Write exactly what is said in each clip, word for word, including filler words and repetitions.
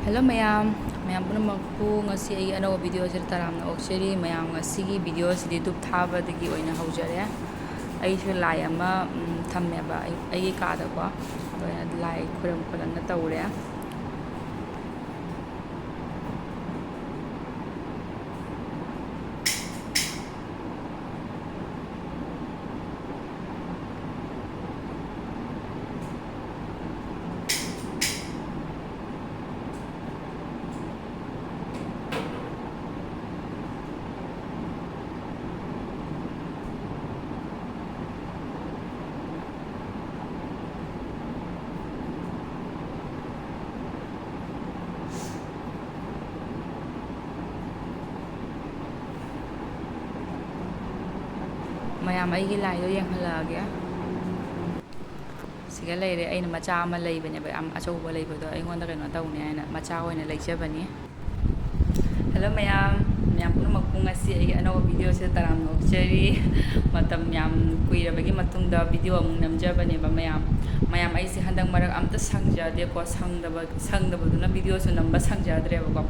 Hello ꯃꯌꯥꯝ, ꯃꯌꯥꯝ ꯄꯨꯝꯅꯃꯛꯄꯨ ꯉꯁꯤ ꯑꯩꯒꯤ ꯑꯅꯧꯕ video ꯑꯁꯤꯗ ꯇꯔꯥꯝꯅ ꯑꯣꯛꯆꯔꯤ꯫ ꯃꯌꯥꯝ, ꯉꯁꯤꯒꯤ video ꯑꯁꯤꯗꯤ ꯙꯨꯞ ꯊꯥꯕꯗꯒꯤ ꯑꯣꯏꯅ ꯍꯧꯖꯔꯦ꯫ ꯑꯩꯁꯨ ꯂꯥꯏ ꯑꯃ, ꯎꯝ, ꯊꯝꯃꯦꯕ ꯑꯩ, ꯑꯩꯒꯤ ꯀꯥꯗꯀꯣ꯫ ꯑꯗꯣ ꯑꯩꯅ ꯂꯥꯏ ꯈꯨꯔꯨꯝ ꯈꯣꯠꯂꯝꯅ ꯇꯧꯔꯦ꯫ ꯃꯌꯥꯝ, ꯑꯩꯒꯤ ꯂꯥꯏꯗꯣ ꯌꯦꯡꯍꯜꯂꯛꯑꯒꯦ꯫ ꯁꯤꯒ ꯂꯩꯔꯦ꯫ ꯑꯩꯅ ꯃꯆꯥ ꯑꯃ ꯂꯩꯕꯅꯦꯕ, ꯌꯥꯝ ꯑꯆꯧꯕ ꯂꯩꯕꯗꯣ ꯑꯩꯉꯣꯟꯗ ꯀꯩꯅꯣ ꯇꯧꯅꯤ ꯍꯥꯏꯅ ꯃꯆꯥ ꯑꯣꯏꯅ ꯂꯩꯖꯕꯅꯤ꯫ Hello ꯃꯌꯥꯝ, ꯃꯌꯥꯝ ꯄꯨꯝꯅꯃꯛꯄꯨ ꯉꯁꯤ ꯑꯩꯒꯤ ꯑꯅꯧꯕ video ꯁꯤꯗ ꯇꯔꯥꯝꯅ ꯑꯣꯛꯆꯔꯤ꯫ ꯃꯇꯝ ꯌꯥꯝ ꯀꯨꯏꯔꯕꯒꯤ ꯃꯇꯨꯡꯗ video ꯑꯃꯨꯛ ꯅꯝꯖꯕꯅꯦꯕ ꯃꯌꯥꯝ꯫ ꯃꯌꯥꯝ, ꯑꯩꯁꯦ ꯍꯟꯗꯛ ꯃꯔꯛ ꯑꯝꯇ ꯁꯪꯖꯗꯦꯀꯣ, ꯁꯪꯗꯕ, ꯁꯪꯗꯕꯗꯨꯅ video ꯁꯨ ꯅꯝꯕ ꯁꯪꯖꯗ꯭ꯔꯦꯕꯀꯣ꯫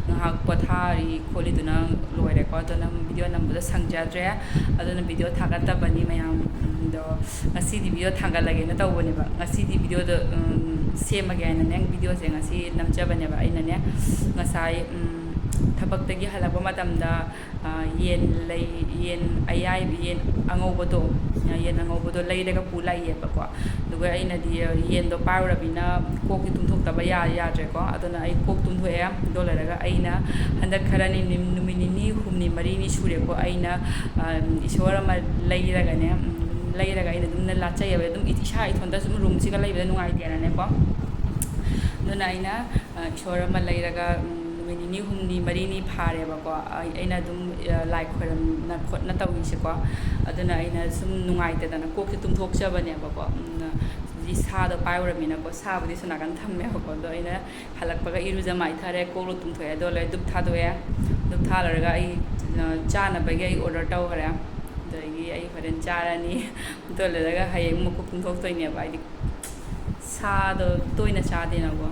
ꯉꯥꯏꯍꯥꯛ ꯄꯣꯊꯥꯔꯤ ꯈꯣꯠꯂꯤꯗꯨꯅ ꯂꯣꯏꯔꯦꯀꯣ꯫ ꯑꯗꯨꯅ video ꯅꯝꯕꯗꯣ ꯁꯪꯖꯗ꯭ꯔꯦ꯫ ꯑꯗꯨꯅ video ꯊꯥꯒꯠꯇꯕꯅꯤ ꯃꯌꯥꯝ꯫ ꯑꯗꯣ ꯉꯁꯤꯗꯤ video ꯊꯥꯒꯠꯂꯒꯦꯅ ꯇꯧꯕꯅꯦꯕ꯫ ꯉꯁꯤꯗꯤ video ꯗꯣ, ꯎꯝ, ꯁꯦꯝꯃꯒꯦ ꯍꯥꯏꯅꯅꯦ video ꯁꯦ ꯉꯁꯤ ꯅꯝꯖꯕꯅꯦꯕ꯫ ꯑꯩꯅꯅꯦ ꯉꯁꯥꯏ, ꯎꯝ, ꯊꯕꯛꯇꯒꯤ ꯍꯜꯂꯛꯄ ꯃꯇꯝꯗ, ꯑ, ꯌꯦꯟ ꯂꯩ-, ꯌꯦꯟ ꯑꯌꯥꯏꯕ, ꯌꯦꯟ ꯑꯉꯧꯕꯗꯣ, ꯌꯦꯟ ꯑꯉꯧꯕꯗꯣ ꯂꯩꯔꯒ ꯄꯨ ꯂꯥꯛꯏꯌꯦꯕꯀꯣ꯫ ꯑꯗꯨꯒ ꯑꯩꯅꯗꯤ ꯌꯦꯟꯗꯣ ꯄꯥꯏꯔꯨꯔꯕꯅꯤꯅ ꯀꯣꯛꯇꯤ ꯇꯨꯝꯊꯣꯛꯇꯕ ꯌꯥ-, ꯌꯥꯗ꯭ꯔꯦꯀꯣ꯫ ꯑꯗꯨꯅ ꯑꯩ ꯀꯣꯛ ꯇꯨꯝꯊꯣꯛꯑꯦ꯫ ꯑꯗꯨ ꯂꯣꯏꯔꯒ ꯑꯩꯅ ꯍꯟꯗꯛ ꯈꯔꯅꯤ, ꯅꯨꯃꯤꯠ ꯅꯤꯅꯤ, ꯍꯨꯝꯅꯤ, ꯃꯔꯤꯅꯤ ꯁꯨꯔꯦꯀꯣ, ꯑꯩꯅ, ꯑ, ꯏꯁꯣꯔ ꯑꯃ ꯂꯩꯔꯒꯅꯦ, ꯎꯝ, ꯂꯩꯔꯒ ꯑꯩꯅ ꯑꯗꯨꯝ ꯂꯥꯠꯆꯩꯌꯦꯕ꯫ ꯑꯗꯨꯝ ꯏꯁꯥ ꯏꯊꯣꯟꯇ ꯁꯨꯝ ꯔꯨꯝꯁꯤꯒ ꯂꯩꯕꯗ ꯅꯨꯡꯉꯥꯏꯇꯦꯅꯅꯦꯀꯣ꯫ ꯑꯗꯨꯅ ꯑꯩꯅ, ꯑ, ꯏꯁꯣꯔ ꯑꯃ ꯂꯩꯔꯒ, ꯎꯝ, ꯅꯨꯃꯤꯠ ꯅꯤꯅꯤ, ꯍꯨꯝꯅꯤ, ꯃꯔꯤꯅꯤ ꯐꯥꯔꯦꯕꯀꯣ꯫ ꯑꯩ, ꯑꯩꯅ ꯑꯗꯨꯝ, ꯑ, ꯂꯥꯏ ꯈꯣꯏꯔꯝꯅ ꯈꯣꯠꯅ ꯇꯧꯔꯤꯁꯦꯀꯣ꯫ ꯑꯗꯨꯅ ꯑꯩꯅ ꯁꯨꯝ ꯅꯨꯡꯉꯥꯏꯇꯗꯅ ꯀꯣꯛꯁꯦ ꯇꯨꯝꯊꯣꯛꯆꯕꯅꯦꯕꯀꯣ꯫ ꯎꯝ, ꯏꯁꯥꯗꯣ ꯄꯥꯏꯔꯨꯔꯃꯤꯅꯀꯣ, ꯁꯥꯕꯨꯗꯤ ꯁꯣꯝ ꯅꯥꯀꯟ ꯊꯝꯃꯦꯕꯀꯣ꯫ ꯑꯗꯣ ꯑꯩꯅ ꯍꯜꯂꯛꯄꯒ ꯏꯔꯨꯖ ꯃꯥꯏꯊꯔꯦ, ꯀꯣꯛ ꯂꯨ ꯇꯨꯝꯊꯣꯛꯑꯦ, ꯑꯗꯣ ꯂꯣꯏꯔꯦ ꯙꯨꯞ ꯊꯥꯗꯣꯛꯑꯦ꯫ ꯙꯨꯞ ꯊꯥ ꯂꯣꯏꯔꯒ ꯑꯩ, ꯑ, ꯆꯥꯅꯕꯒꯤ ꯑꯩ order ꯇꯧꯈ꯭ꯔꯦ꯫ ꯑꯗꯒꯤ ꯑꯩ ꯍꯣꯔꯦꯟ ꯆꯥꯔꯅꯤ꯫ ꯑꯗꯨ ꯂꯣꯏꯔꯒ ꯍꯌꯦꯡ ꯃꯀꯣꯛ ꯇꯨꯝꯊꯣꯛꯇꯣꯏꯅꯦꯕ, ꯍꯥꯏꯗꯤ ꯁꯥꯗꯣ ꯇꯣꯏꯅ ꯆꯥꯗꯦꯅꯀꯣ꯫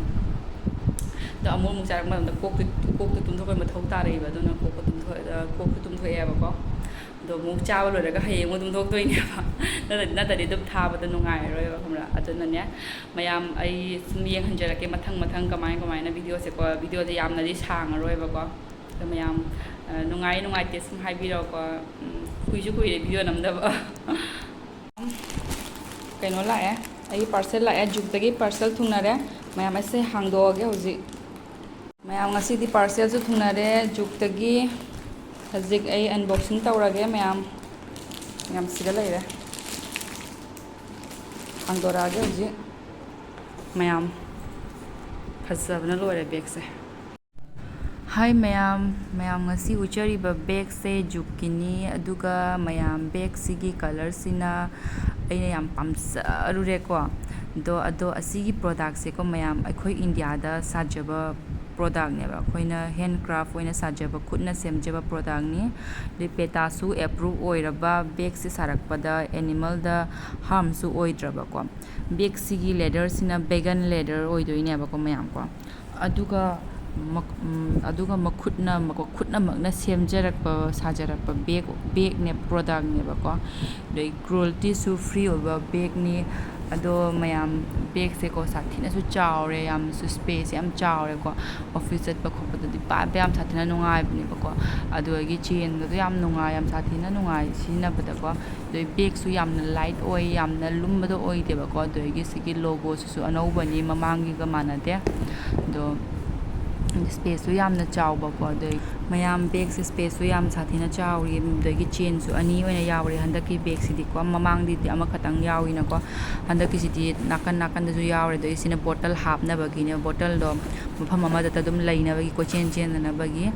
ꯑꯗꯣ ꯑꯃꯨꯛ ꯑꯃꯨꯛ ꯆꯥꯔꯛꯄ ꯃꯇꯝꯗ ꯀꯣꯛꯇꯨ, ꯀꯣꯛꯇꯨ ꯇꯨꯝꯊꯣꯛꯄꯒꯤ ꯃꯊꯧ ꯇꯥꯔꯛꯏꯕ, ꯑꯗꯨꯅ ꯀꯣꯛꯇꯨ ꯇꯨꯝꯊꯣꯛ-, ꯑ, ꯀꯣꯛꯇꯨ ꯇꯨꯝꯊꯣꯛꯑꯦꯕꯀꯣ꯫ ꯑꯗꯣ ꯑꯃꯨꯛ ꯆꯥꯕ ꯂꯣꯏꯔꯒ ꯍꯌꯦꯡ ꯑꯃꯨꯛ ꯇꯨꯝꯊꯣꯛꯇꯣꯏꯅꯦꯕ꯫ ꯅꯠꯇ꯭ꯔꯗꯤ, ꯅꯠꯇ꯭ꯔꯗꯤ ꯑꯗꯨꯝ ꯊꯥꯕꯗꯣ ꯅꯨꯡꯉꯥꯏꯔꯔꯣꯏꯕ, ꯈꯪꯕ꯭ꯔꯥ? ꯑꯗꯨꯅꯅꯦ, ꯃꯌꯥꯝ, ꯑꯩ ꯁꯨꯝ ꯌꯦꯡꯍꯟꯖꯔꯛꯀꯦ ꯃꯊꯪ ꯃꯊꯪ ꯀꯃꯥꯏ ꯀꯃꯥꯏꯅ videoꯁꯦꯀꯣ꯫ Videoꯁꯦ ꯌꯥꯝꯅꯗꯤ ꯁꯥꯡꯉꯔꯣꯏꯕꯀꯣ꯫ ꯑꯗꯣ ꯃꯌꯥꯝ, ꯑ, ꯅꯨꯡꯉꯥꯏ ꯅꯨꯡꯉꯥꯏꯇꯦ ꯁꯨꯝ ꯍꯥꯏꯕꯤꯔꯛꯑꯣꯀꯣ꯫ ꯎꯝ, ꯀꯨꯏꯁꯨ ꯀꯨꯏꯔꯦ video ꯅꯝꯗꯕ꯫ ꯀꯩꯅꯣ ꯂꯥꯛꯑꯦ, ꯑꯩꯒꯤ parcel ꯂꯥꯛꯑꯦ, Jukeꯇꯒꯤ parcel ꯊꯨꯡꯅꯔꯦ꯫ ꯃꯌꯥꯝ, ꯑꯩꯁꯦ ꯍꯥꯡꯗꯣꯛꯑꯒꯦ ꯍꯧꯖꯤꯛ꯫ ꯃꯌꯥꯝ, ꯉꯁꯤꯗꯤ parcelꯁꯨ ꯊꯨꯡꯅꯔꯦ Jukeꯇꯒꯤ꯫ ꯍꯧꯖꯤꯛ ꯑꯩ unboxing ꯇꯧꯔꯒꯦ ꯃꯌꯥꯝ꯫ ꯃꯌꯥꯝ, ꯁꯤꯗ ꯂꯩꯔꯦ꯫ ꯍꯥꯡꯗꯣꯔꯛꯑꯒꯦ ꯍꯧꯖꯤꯛ꯫ ꯃꯌꯥꯝ, ꯐꯖꯕꯅ ꯂꯣꯏꯔꯦ bagꯁꯦ꯫ Hi ꯃꯌꯥꯝ, ꯃꯌꯥꯝ, ꯉꯁꯤ ꯎꯠꯆꯔꯤꯕ bagꯁꯦ Jukeꯀꯤꯅꯤ, ꯑꯗꯨꯒ ꯃꯌꯥꯝ, bagꯁꯤꯒꯤ colourꯁꯤꯅ ꯑꯩꯅ ꯌꯥꯝ ꯄꯥꯝꯖꯔꯨꯔꯦꯀꯣ꯫ ꯑꯗꯣ, ꯑꯗꯣ ꯑꯁꯤꯒꯤ productꯁꯦꯀꯣ ꯃꯌꯥꯝ, ꯑꯩꯈꯣꯏ Indiaꯗ ꯁꯥꯖꯕ productꯅꯦꯕ, ꯑꯩꯈꯣꯏꯅ handcraft ꯑꯣꯏꯅ ꯁꯥꯖꯕ, ꯈꯨꯠꯅ ꯁꯦꯝꯖꯕ productꯅꯤ꯫ ꯑꯗꯩ PETAꯁꯨ approve ꯑꯣꯏꯔꯕ, bagꯁꯦ ꯁꯥꯔꯛꯄꯗ animalꯗ harmꯁꯨ ꯑꯣꯏꯗ꯭ꯔꯕꯀꯣ꯫ Bagꯁꯤꯒꯤ leatherꯁꯤꯅ vegan leather ꯑꯣꯏꯗꯣꯏꯅꯦꯕꯀꯣ ꯃꯌꯥꯝ ꯀꯣ꯫ ꯑꯗꯨꯒ ꯃꯛ-, ꯎꯝ, ꯑꯗꯨꯒ ꯃꯈꯨꯠꯅ, ꯃꯈꯨꯠꯅꯃꯛꯅ ꯁꯦꯝꯖꯔꯛꯄ, ꯁꯥꯖꯔꯛꯄ bag, bagꯅꯦ, productꯅꯦꯕꯀꯣ꯫ ꯑꯗꯩ crueltyꯁꯨ free ꯑꯣꯏꯕ bagꯅꯤ꯫ ꯑꯗꯣ ꯃꯌꯥꯝ, bagꯁꯦꯀꯣ ꯁꯥꯊꯤꯅꯁꯨ ꯆꯥꯎꯔꯦ, ꯌꯥꯝꯅꯁꯨ space ꯌꯥꯝ ꯆꯥꯎꯔꯦꯀꯣ꯫ Office ꯆꯠꯄ ꯈꯣꯠꯄꯗꯗꯤ ꯄꯥꯏꯕ ꯌꯥꯝ ꯁꯥꯊꯤꯅ ꯅꯨꯡꯉꯥꯏꯕꯅꯦꯕꯀꯣ꯫ ꯑꯗꯨꯗꯒꯤ ꯆꯦꯟꯒꯗꯣ ꯌꯥꯝ ꯅꯨꯡꯉꯥꯏ, ꯌꯥꯝ ꯁꯥꯊꯤꯅ ꯅꯨꯡꯉꯥꯏ ꯁꯤꯖꯤꯟꯅꯕꯗꯀꯣ꯫ ꯑꯗꯩ bagꯁꯨ ꯌꯥꯝꯅ light ꯑꯣꯏ, ꯌꯥꯝꯅ ꯂꯨꯝꯕꯗꯣ ꯑꯣꯏꯗꯦꯕꯀꯣ꯫ ꯑꯗꯨꯗꯒꯤ ꯁꯤꯒꯤ logoꯁꯤꯁꯨ ꯑꯅꯧꯕꯅꯤ, ꯃꯃꯥꯡꯒꯤꯒ ꯃꯥꯟꯅꯗꯦ꯫ ꯑꯗꯣ spaceꯁꯨ ꯌꯥꯝꯅ ꯆꯥꯎꯕꯀꯣ꯫ ꯑꯗꯩ ꯃꯌꯥꯝ, bagꯁꯦ spaceꯁꯨ ꯌꯥꯝ ꯁꯥꯊꯤꯅ ꯆꯥꯎꯔꯤ꯫ ꯑꯗꯒꯤ chainꯁꯨ ꯑꯅꯤ ꯑꯣꯏꯅ ꯌꯥꯎꯔꯦ ꯍꯟꯗꯛꯀꯤ bagꯁꯤꯗꯤꯀꯣ꯫ ꯃꯃꯥꯡꯗꯤꯗꯤ ꯑꯃꯈꯛꯇꯪ ꯌꯥꯎꯏꯅꯀꯣ꯫ ꯍꯟꯗꯛꯀꯤꯁꯤꯗꯤ ꯅꯥꯀꯟ ꯅꯥꯀꯟꯗꯁꯨ ꯌꯥꯎꯔꯦ꯫ ꯑꯗꯩ ꯁꯤꯅ bottle ꯍꯥꯞꯅꯕꯒꯤꯅꯦ꯫ Bottleꯗꯣ ꯃꯐꯝ ꯑꯃꯗꯇ ꯑꯗꯨꯝ ꯂꯩꯅꯕꯒꯤ, ꯀꯣꯏꯆꯦꯟ ꯆꯦꯟꯗꯅꯕꯒꯤ꯫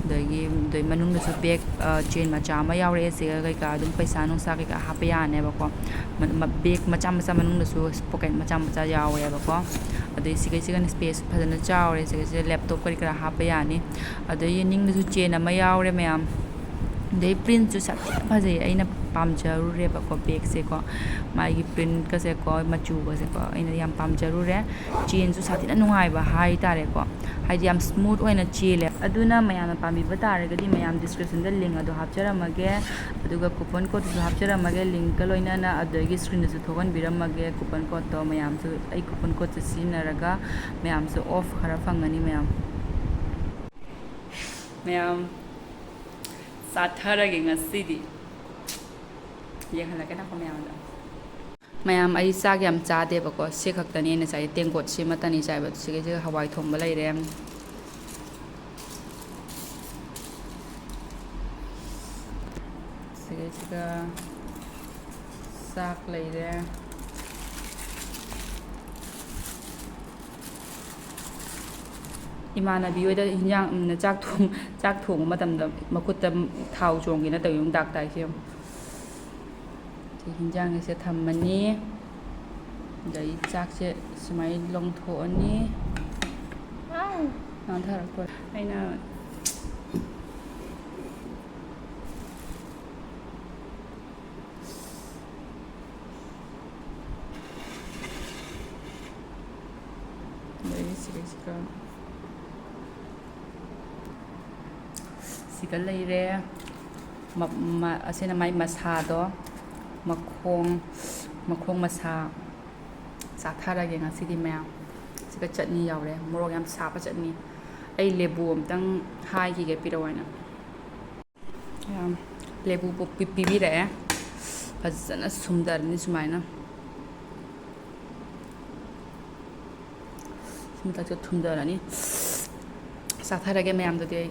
ꯑꯗꯒꯤ, ꯑꯗꯩ ꯃꯅꯨꯡꯗꯁꯨ bag, ꯑ, chain ꯃꯆꯥ ꯑꯃ ꯌꯥꯎꯔꯛꯑꯦ꯫ ꯁꯤꯒ ꯀꯩꯀꯥ ꯑꯗꯨꯝ ꯄꯩꯁꯥ ꯅꯨꯡꯁꯥ ꯀꯩꯀꯥ ꯍꯥꯞꯄ ꯌꯥꯅꯦꯕꯀꯣ꯫ ꯃ-, ꯃ-, bag ꯃꯆꯥ ꯃꯆꯥ ꯃꯅꯨꯡꯗꯁꯨ pocket ꯃꯆꯥ ꯃꯆꯥ ꯌꯥꯎꯔꯦꯕꯀꯣ꯫ ꯑꯗꯩ ꯁꯤꯒꯩꯁꯤꯒꯅ space ꯐꯖꯅ ꯆꯥꯎꯔꯦ꯫ ꯁꯤꯒꯩꯁꯤꯗ laptop ꯀꯔꯤ ꯀꯔꯥ ꯍꯥꯞꯄ ꯌꯥꯅꯤ꯫ ꯑꯗꯩ ꯅꯤꯡꯗꯁꯨ chain ꯑꯃ ꯌꯥꯎꯔꯦ ꯃꯌꯥꯝ꯫ ꯑꯗꯩ printꯁꯨ ꯁꯛ ꯌꯥꯝ ꯐꯖꯩ꯫ ꯑꯩꯅ ꯄꯥꯝꯖꯔꯨꯔꯦꯕꯀꯣ ꯕꯦꯒꯁꯦꯀꯣ꯫ ꯃꯥꯒꯤ ꯄ꯭ꯔꯤꯟꯠꯀꯁꯦꯀꯣ, ꯃꯆꯨꯒꯁꯦꯀꯣ, ꯑꯩꯅ ꯌꯥꯝ ꯄꯥꯝꯖꯔꯨꯔꯦ꯫ ꯆꯦꯟꯁꯨ ꯁꯥꯊꯤꯅ ꯅꯨꯡꯉꯥꯏꯕ ꯍꯥꯏꯇꯥꯔꯦꯀꯣ꯫ ꯍꯥꯏꯗꯤ ꯌꯥꯝ ꯁ꯭ꯃꯨꯠ ꯑꯣꯏꯅ ꯆꯦꯜꯂꯦ꯫ ꯑꯗꯨꯅ ꯃꯌꯥꯝꯅ ꯄꯥꯝꯕꯤꯕ ꯇꯥꯔꯒꯗꯤ ꯃꯌꯥꯝ ꯗꯤꯁꯀ꯭ꯔꯤꯞꯁꯟꯗ ꯂꯤꯡ ꯑꯗꯣ ꯍꯥꯞꯆꯔꯝꯃꯒꯦ꯫ ꯑꯗꯨꯒ ꯀꯨꯄꯟ ꯀꯣꯗꯇꯨꯁꯨ ꯍꯥꯞꯆꯔꯝꯃꯒꯦ ꯂꯤꯡꯛꯀ ꯂꯣꯏꯅꯅ꯫ ꯑꯗꯨꯗꯒꯤ ꯁ꯭ꯀ꯭ꯔꯤꯟꯗꯁꯨ ꯊꯣꯛꯍꯟꯕꯤꯔꯝꯃꯒꯦ ꯀꯨꯄꯟ ꯀꯣꯗꯇꯣ꯫ ꯃꯌꯥꯝꯁꯨ ꯑꯩ ꯀꯨꯄꯟ ꯀꯣꯗꯁꯦ ꯁꯤꯖꯤꯟꯅꯔꯒ ꯃꯌꯥꯝꯁꯨ ꯑꯣꯐ ꯈꯔ ꯐꯪꯒꯅꯤ ꯃꯌꯥꯝ꯫ ꯃꯌꯥꯝ ꯆꯥꯊꯔꯒꯦ ꯉꯁꯤꯗꯤ꯫ ꯌꯦꯡꯍꯜꯂꯛꯀꯦ ꯅꯪꯀꯣ ꯃꯌꯥꯝꯗ꯫ ꯃꯌꯥꯝ, ꯑꯩ ꯆꯥꯛ ꯌꯥꯝ ꯆꯥꯗꯦꯕꯀꯣ꯫ ꯁꯤ ꯈꯛꯇꯅꯤ ꯑꯩꯅ ꯆꯥꯏ꯫ ꯇꯦꯡꯀꯣꯠ ꯁꯤꯃꯇꯅꯤ ꯆꯥꯏꯕ꯫ ꯁꯤꯒꯩꯁꯤꯒ ꯍꯋꯥꯏ ꯊꯣꯡꯕ ꯂꯩꯔꯦ꯫ ꯁꯤꯒꯩꯁꯤꯒ ꯆꯥꯛ ꯂꯩꯔꯦ꯫ ꯏꯃꯥꯟꯅꯕꯤ ꯍꯣꯏꯗ ꯍꯤꯟꯖꯥꯡ, ꯎꯝ, ꯆꯥꯛ ꯊꯣꯡ-, ꯆꯥꯛ ꯊꯣꯡꯕ ꯃꯇꯝꯗ ꯃꯈꯨꯠꯇ ꯊꯥꯎ ꯆꯣꯡꯒꯦꯅ ꯇꯧꯏ꯫ ꯗꯥꯛ ꯇꯥꯏꯁꯦ ꯌꯦꯡꯉꯨ꯫ ꯁꯤ ꯍꯤꯟꯖꯥꯡꯒꯤꯁꯦ ꯊꯝꯃꯅꯤ꯫ ꯑꯗꯩ ꯆꯥꯛꯁꯦ ꯁꯨꯃꯥꯏꯅ ꯂꯧꯊꯣꯛꯑꯅꯤ꯫ ꯅꯥꯟꯊꯔꯛꯇꯣꯔꯦ꯫ ꯑꯩꯅ ꯑꯗꯩ ꯁꯤꯒꯩꯁꯤꯒ, ꯁꯤꯒ ꯂꯩꯔꯦ꯫ ꯃ-, ꯃ-, ꯑꯁꯤꯅ ꯃꯥꯏ ꯃꯁꯥꯗꯣ, ꯃꯈꯣꯡ, ꯃꯈꯣꯡ ꯃꯁꯥ꯫ ꯆꯥꯊꯔꯒꯦ ꯉꯁꯤꯗꯤ ꯃꯌꯥꯝ꯫ ꯁꯤꯒ ꯆꯠꯅꯤ ꯌꯥꯎꯔꯦ, ꯃꯣꯔꯣꯛ ꯌꯥꯝ ꯁꯥꯕ ꯆꯠꯅꯤ꯫ ꯑꯩ ꯂꯦꯕꯨ ꯑꯝꯇꯪ ꯍꯥꯏꯈꯤꯒꯦ ꯄꯤꯔꯛꯑꯣ ꯍꯥꯏꯅ꯫ ꯌꯥꯝ ꯂꯦꯕꯨ ꯄꯤ-, ꯄꯤꯕꯤꯔꯛꯑꯦ꯫ ꯐꯖꯅ ꯁꯨꯝꯊꯔꯅꯤ ꯁꯨꯃꯥꯏꯅ꯫ ꯁꯤ ꯃꯊꯛꯁꯤꯗ ꯊꯨꯝꯊꯔꯅꯤ꯫ ꯆꯥꯊꯔꯒꯦ ꯃꯌꯥꯝꯗꯨꯗꯤ ꯑꯩ꯫